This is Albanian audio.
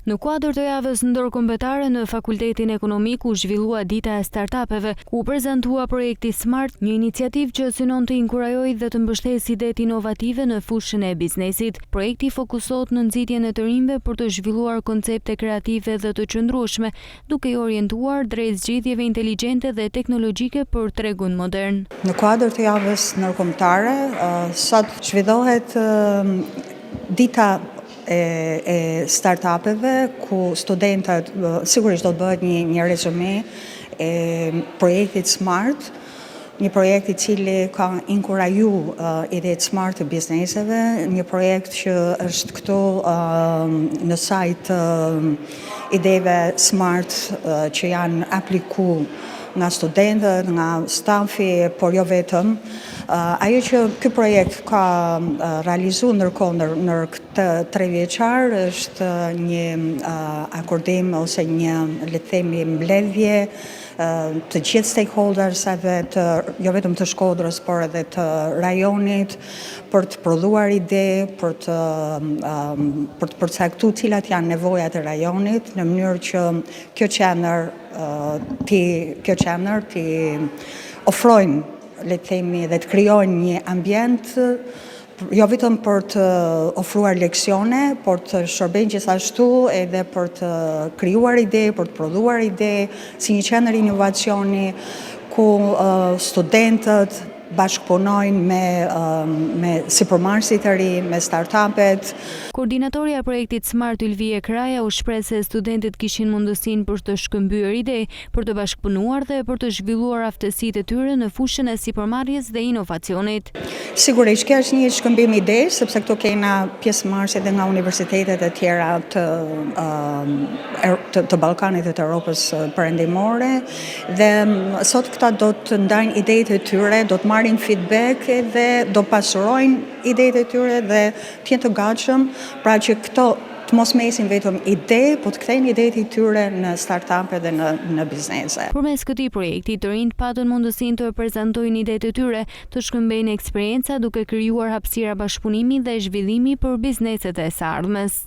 Në kuadër të javës ndërkombëtare në Fakultetin Ekonomik u zhvillua Dita e Startup-eve, ku u prezantua projekti Smart, një iniciativë që synon të inkurajojë dhe të mbështesë idetë inovative në fushën e biznesit. Projekti fokusohet në nxitjen e të rinjve për të zhvilluar koncepte kreative dhe të qëndrueshme, duke i orientuar drejt zgjidhjeve inteligjente dhe teknologjike për tregun modern. Në kuadër të javës ndërkombëtare, sot zhvillohet dita e, e startupeve ku studentët, sigurisht do të bëhet një, një rezume e projektit Smart, një projekt i cili ka inkuraju uh, idetë smart të bizneseve, një projekt që është këtu uh, në sajë të uh, ideve smart uh, që janë apliku nga studentët, nga stafi, por jo vetëm. Uh, ajo që ky projekt ka uh, realizu ndërkohë në, në këtë trevjeçar është një uh, akordim ose një, le të themi, mbledhje të gjithë stakeholders-ave të jo vetëm të Shkodrës, por edhe të rajonit për të prodhuar ide, për të për të përcaktuar cilat janë nevojat e rajonit në mënyrë që kjo qendër ti kjo qendër ti ofrojnë le të themi dhe të krijojnë një ambient jo vetëm për të ofruar leksione, por të shërbejnë gjithashtu edhe për të krijuar ide, për të prodhuar ide, si një qendër inovacioni ku studentët bashkëpunojnë me me sipërmarrësit e ri, me startupet. Koordinatorja e projektit Smart Ylvie Kraja u shpreh se studentët kishin mundësinë për të shkëmbyer ide, për të bashkëpunuar dhe për të zhvilluar aftësitë e tyre në fushën e sipërmarrjes dhe inovacionit. Sigurisht, kjo është një shkëmbim ide, sepse këtu kena pjesëmarrës edhe nga universitetet e tjera të, të, të Ballkanit dhe të Europës Perëndimore dhe sot këta do të ndajnë idetë e tyre, do të marrin feedback dhe do pasurojnë idetë e tyre dhe të jenë të gatshëm, pra që këto të mos mesin vetëm ide, po të kthejnë idetë e tyre në startup dhe në në biznese. Përmes këtij projekti, të rinjtë patën mundësinë të prezantojnë idetë e tyre, të shkëmbejnë eksperienca duke krijuar hapësira bashkëpunimi dhe zhvillimi për bizneset e së ardhmes.